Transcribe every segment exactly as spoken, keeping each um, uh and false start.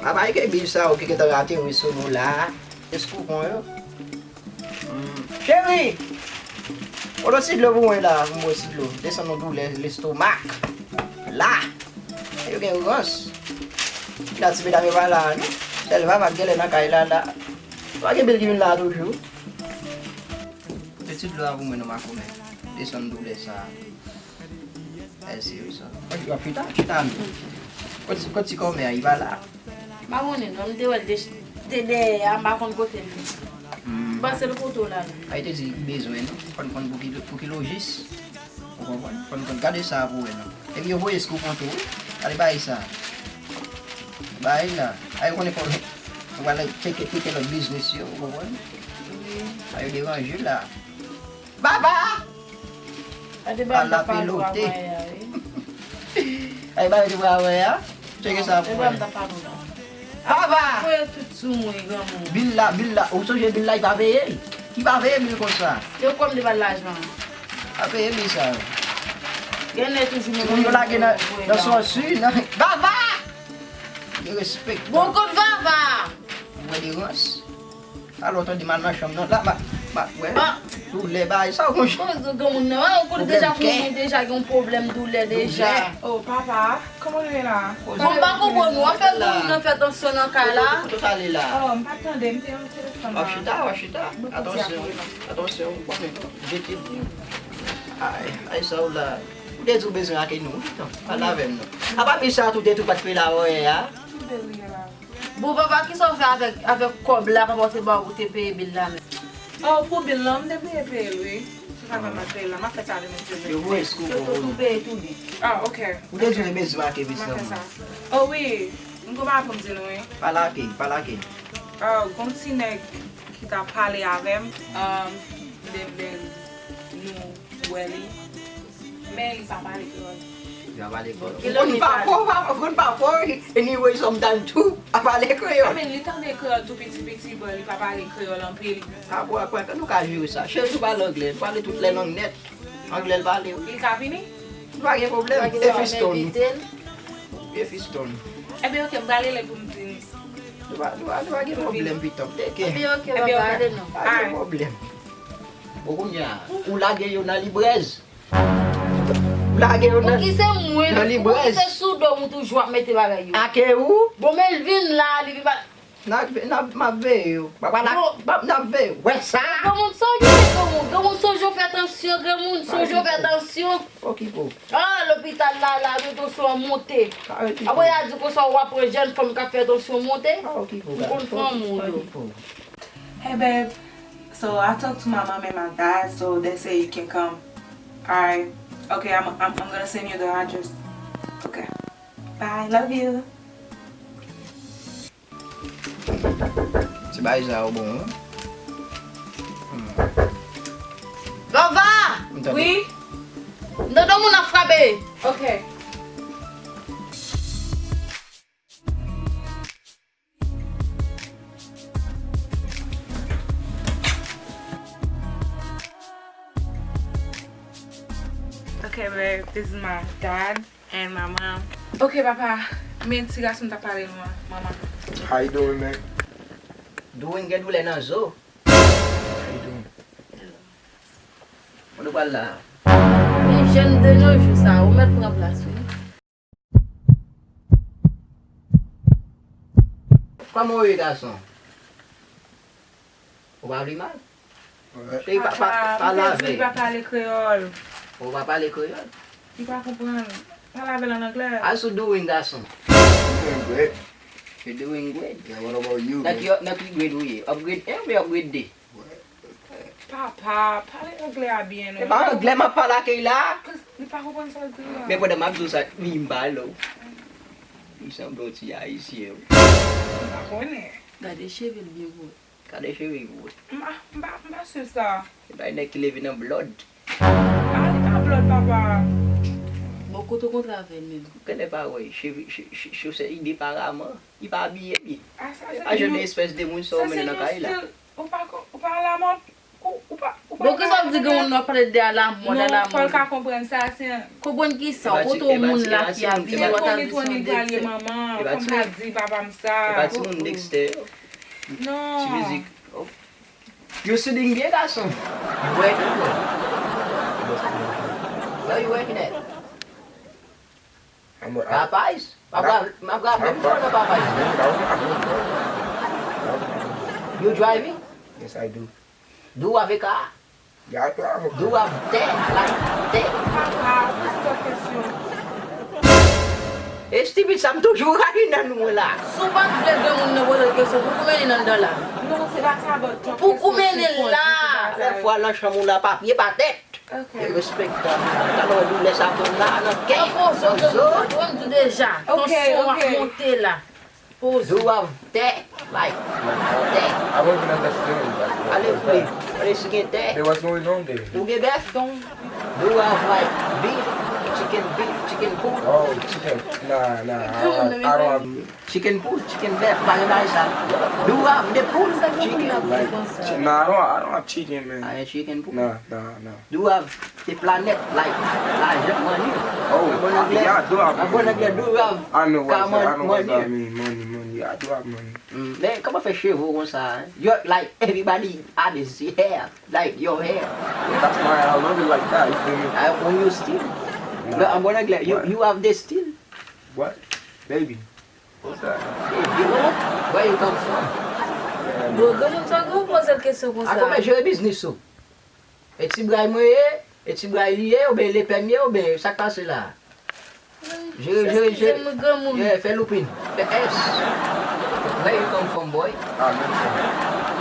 Apa e ke bil sa yo ki gentan ateri sou nou la a? Eskoupon yo. Hmm. Cheri! Pote yon ti dlo pou mwen la, pou m bwè ti dlo. Desann yon doulè lestomak. La! Yo gen rans. La ti medam yo pa la, non? Sèl Vava k genlè nan kay la, la. Pa gen bil ki vin la toujou. Pote ti dlo a pou mwen, non, makomè. Desann doulè sa a. Mèsi, wi, sa. W ap chita, chita, non. Kot ti, kot ti kòmè a, li pa la? M pa konnen non, m te wè l te, te dèyè a, m pa konn kote l ye. M panse l kote w la menm. A, li te di li bezwen nou. Fò n konn pou ki, pou ki lojis. Ou konprann? Fò n konn gade sa pou wè non. Epi yo voye eskoupon tou, wi. Gade bagay sa. Bagay la. A, yo konnen fò nou pral tcheke, tcheke lòt biznis yo, ou konprann? A, yo deranje la. Baba! Gade bagay m t ap pale w avè a, wi. Ay, bagay yo te pral wè a. Tcheke sa pou wè. Baba! Voye tout sou mwen, granmoun. Bil la, bil la. Ou sonje bil la, li pa peye? Li pa peye bil konsa. Yo kwè m te ba l lajan. Pa peye bil sa yo. Gen lè toujou menm moun yo lage nan, nan sòsi, nan, Baba! Derespektan. Bon, kot Vava? Ou wè derans? Alò, tande m al nan chanm nan. La, ma, ma, wè. Doulè, bagay sa, ou konn. Koz granmoun nan, ou konn deja pou mwen deja gen yon pwoblèm doulè deja. Oh, papa, kòman nou ye la? Bon, m pa konprann ou. Afè granmoun nan fè tansyon nan kay la. Kote w t ale la? Oh, m pa t tande, m te nan telefòn la. W ap chita, w ap chita. Atansyon, atansyon, w konnen, jete. Ay, ay, sa w la. Ou te di w bezwen ak nou, wi, non. Pale avè m, non. Apa bil sa tou te tou pa t peye la, wè, a? Tou de li la. Bon, papa, kisa w fè avèk, avèk kòb la, papa w te ba w pou te peye bil la menm? Oh, pou bil la, m te bliye peye l, wi. Se pa grave, m ap peye l la. M ap fè sa demen, Dye vle. Yo voye eskoupon pou nou. Tou peye tou de. Ah, ok. Ou te di w te bezwen ak bil sa. M ap fè sa. Oh, wi. M gon bagay pou m di nou, wi. Pale ak li, pale ak li. Ah, gon ti nèg ki t ap pale avè m, um, de, de, nou wè li. Men li pa pale kreyòl. Li pa pale kreyòl. Ou konn pa fò, ou pa, ou konn pa fò, anyway, sometimes tou, pa pale kreyòl. I mean, li tande kreyòl tou piti piti, but li pa pale kreyòl anpil. Apre, apre, nou ka jere sa. Cheri, nou pale anglè. Nou pale tout lè lang nèt. Anglè l pale, wi. Li ka vini? Nou pa gen pwoblèm. E fiston. E fiston. Ebyen, ok, m pral rele pou m di li. Nou pa, nou pa, nou pa gen pwoblèm, pitan. Teke. Ebyen, ok, papa, ale non. Pa gen pwoblèm. Bon, kounye a, ou lage yo nan librèz. Ou lage yo nan, nan librèz. Ou ki se mwen, ou se sou do m ou toujou ap mete bagay yo. Ake ou? Bon, men l vin la, li vin pa. N ap, n ap, m ap veye yo. Papa, n ap, n ap, n ap veye yo. Wè sa? Granmoun sonje, granmoun, granmoun sonje w fè tansyon, granmoun sonje w fè tansyon. Okipe w. Ah, lopital la, la, nou tansyon an monte. Apre y a di konsa w ap pran jèn fanm k ap fè tansyon monte. M konn fanm ou yo. Hey, babe. So I talked to my mom and my dad, so they say you can come. Alright. Okay, I'm, I'm, I'm gonna send you the address. Okay. Bye, love you. Ti bagay sa yo bon, wi. Hmm. Vava! M tande. Wi? M tande moun ap frape. Ok. Okay, babe, this is my dad and my mom. Okay, papa, men ti gason m t ap pale nou an, manman. How you doing, man? Doing, gen doulè nan zo. How you doing? Kote w pral la? Men jèn de nos jours sa, ou mèt pran plas, wi. Kòman w ye, gason? Ou pa vle mal? Cheri, pa, pa, pale avè l. Li pa pale kreyòl. Ou pa pale kreyòl? Li pa konprann. Pale avè l an anglè. How's you doing, gason? I'm doing great. You doing great? Yeah, what about you, man? Nan ki, nan ki grade ou ye? Upgrade un oubyen upgrade deux? Papa, pale anglè a byen non. E pa anglè m ap pale ak li la. Li pa konprann sa l di la. Men pandan m ap di w sa, wi, m pale w. Li sanble yon ti ayisyen wi. M pa konnen. Gade cheve l byen gwo. Gade cheve l gwo. M pa, m pa, m pa swiv sa. Se pa nèg ki leve nan blòd. Ah, li pa blòd, papa. Bon, kote w kontre avè l menm? Genlè pa wè, cheve, che-, che-, chosèt li de paraman. Li pa abiye byen. Ah, sa se pa jan de espès de moun sa w mennen nan kay la. Ou pa ko-, ou pa alamòd. Ou pa, ou pa Bon, kisa w di gen moun nan pale de a la mò, de la mò? Non, fò l ka konprann sa, se Konprann kisa? Ou kote yon moun la ki ap viv, w ap di yon dèt. Epa ti moun, epa ti moun, epa ti moun. Fò m ka di papa m sa. Epa ti moun Dexter. Non. Ti mizik. Oh. You sitting bien, garçon? You working, boy? Where you working at? I'm a, Popeyes? M ap gra-, m ap grabe m nan Popeyes. You driving? Yes, I do. Do you have a car? Yeah, I do have a car. Do you have tè? Like, tè? Papa, poze tòt kesyon. Estipid sa, m toujou rayi nan nou la. Si w pa t vle granmoun nan poze l kesyon, pou koumen li nan anndan la? Non, se pa sa, but tòt kesyon. Pou koumen li la. Lè fwa nan chanm ou la, papye pa tèt. Ok. E respektan. Talè w wè doulè sa konn la nan kè, nan zo. Mwen di w deja. Ok, tansyon w ap monte la. Poze. Do you have tè? Like, tè. I don't even understand that. Pale vre. Pale si gen tè. Then what's going on there? Ou gen bèf? Do you have, like, beef? Chicken beef? Chicken pool? Oh, chicken. Nah, nah. I don't, I don't have Chicken pool, chicken bèf, pa gen bagay sa. Do you have the pool? Chicken. Like, chi-, no, I don't, I don't have chicken, man. Ah, chicken pool? No, no, no. Do you have the planet, like, lajan, money? Oh, yeah, I do have money. An bon anglè, do you have, I know what that, I know what that mean, money, money. Yeah, I do have money. Mm, men kòman fè cheve w konsa, hein? You're like everybody have this hair, like your hair. Yeah, that's why I love it like that, you feel me? I own you still. Nah. But an bon anglè, you, you have the still. What? Baby. What's that? Hey, big mama, where you come from? Yeah, man. Bon, granmoun sa, gwo poze l kesyon konsa. A kòman jere biznis ou? E ti bray mwen ye? E ti bray li ye? Oubyen lepè m ye? Oubyen sa k pase la? Jere, jere, jere. Eskize m, granmoun. Yeah, fè loupin. Fè S. Where you come from, boy? Hamilton.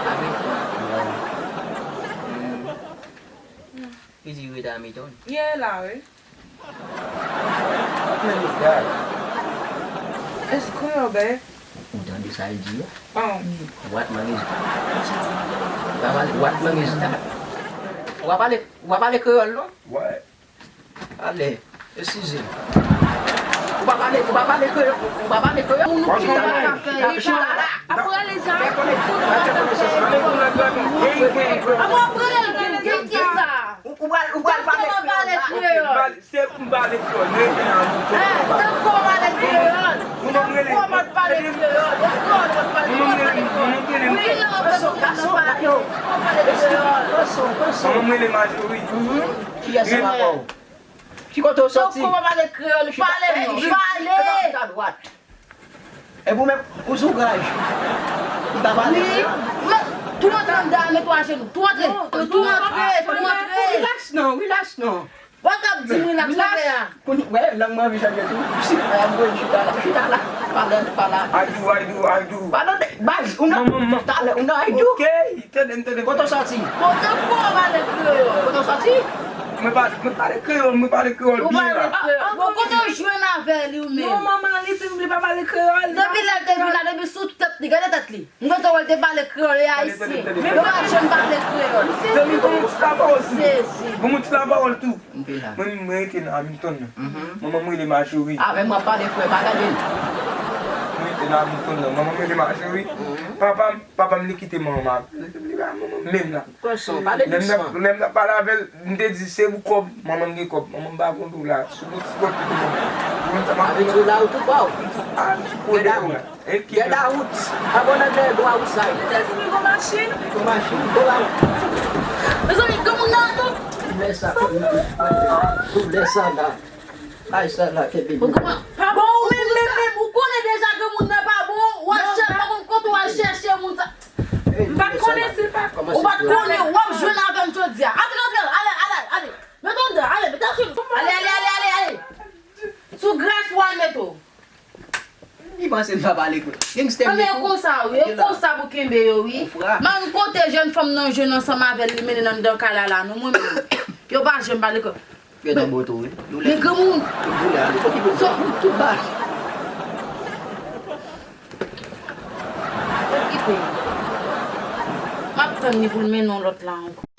Hamilton? Yeah. Mm. Ki di rete Hamilton? Yeah, la, wi. What man is that? It's Creole, babe. Ou tande sa l di a? Oh. What man is that? Ou pa pale, what man is that? Ou pa pale, ou pa pale kreyòl, non? What? Ale, eskize m. Ou pa pale, ou pa pale kreyòl, ou pa pale kreyòl. Moun ou chita la, chita la. Apre lè sa, fè konnen, fè konnen sa. Apre, apre lè gen, gen ki sa? Ou, ou pral, ou pral pale kreyòl la. Se pou m pale kreyòl, m rete nan Hamilton. Eh, tankou w pale kreyòl. Tankou w pa t pale kreyòl. E kreyòl ou pa t pale, ou pa t pale kreyòl. Wi, lè w ap fè konprann nan pale, tankou w pale kreyòl. Manman m rele Majori. Kiyès se papa w? Ki kote w soti? Tankou w pa pale kreyòl, pale non, pale. Chita dwat. E pou menm, ou sou graj. Ou ta pale. Wi, men, tou antre anndan, mete w ajenou. Tou antre, tou antre, tou antre. Relax non, relax non. Ou pa kab di m relax, la fè a. Kounye, wè, lang mwen anvi chanje tou. Si, ay, ap voye chita la, chita la. Pale, pale. I do, I do, I do. Pale, baz, ou nan, talè, ou nan I do. Ok, tande m, tande m. Kote w soti? Kote w pale kreyòl? Kote w soti? Mwen pa, mwen pale kreyòl, mwen pale kreyòl byen la. Ou pale kreyòl. Bon, kote w jwenn avè li ou menm? Non, manman, li di m li pa pale kreyòl. Depi lè l te vin la, depi sou tèt li, gade tèt li. M gentan wè l te pale kreyòl, e ayisyen. Yo pa janm pale kreyòl. Zanmi, ban m ti lapawòl tou. Sezi. Ban m ti lapawòl tou. M te la. Mwen, mwen rete nan Hamilton nan. Manman m rele Majori. Avè m w ap pale, frè, pa gade l. Mwen rete nan Hamilton nan. Manman m rele Majori. Papa m, papa m li kite manman m. Li pa manman m menm la. Pran san w, pale dousman. Lè m t ap pale avè l, m te di se pou kòb, manman m gen kòb, manman m pa konn tou la. Sou bout ti kòb li te ban m. Ou konn sa m ap di? Avè l la ou tou pa w. M tou, ah, m sou kòb la. Get out. An bon anglè, go outside. Li te di li gon machin. Li gon machin, go out. Mezanmi, granmoun nan tou. Tout lè sa, tout lè sa la. Ay, sa la, kenbe li. Bon, ou menm, menm, menm, ou konnen deja granmoun nan pa bon, w al chèche, pa konn kote w al chèche moun sa. M pa t konnen si l pa. Ou pa t konnen, w ap jwenn avè m jodi a. Antre, antre, ale, ale, ale. Mete w anndan, ale, mete w sou nou. Ale, ale, ale, ale, ale. Sou gras w al mete w. Li panse m pa pale kou. Gangsta. Anben, e konsa, wi, e konsa pou kenbe yo, wi. Mann kote jèn fanm nan jwenn ansanm avè l, li mennen l anndan kay la la, non, mwen menm. Yo pa janm pale kou. Gentan bote w, wi. Men granmoun. Tout boule ale. Tout boule. Tout ba. Okipe. M ap tann li pou l mennen yon lòt la ankò.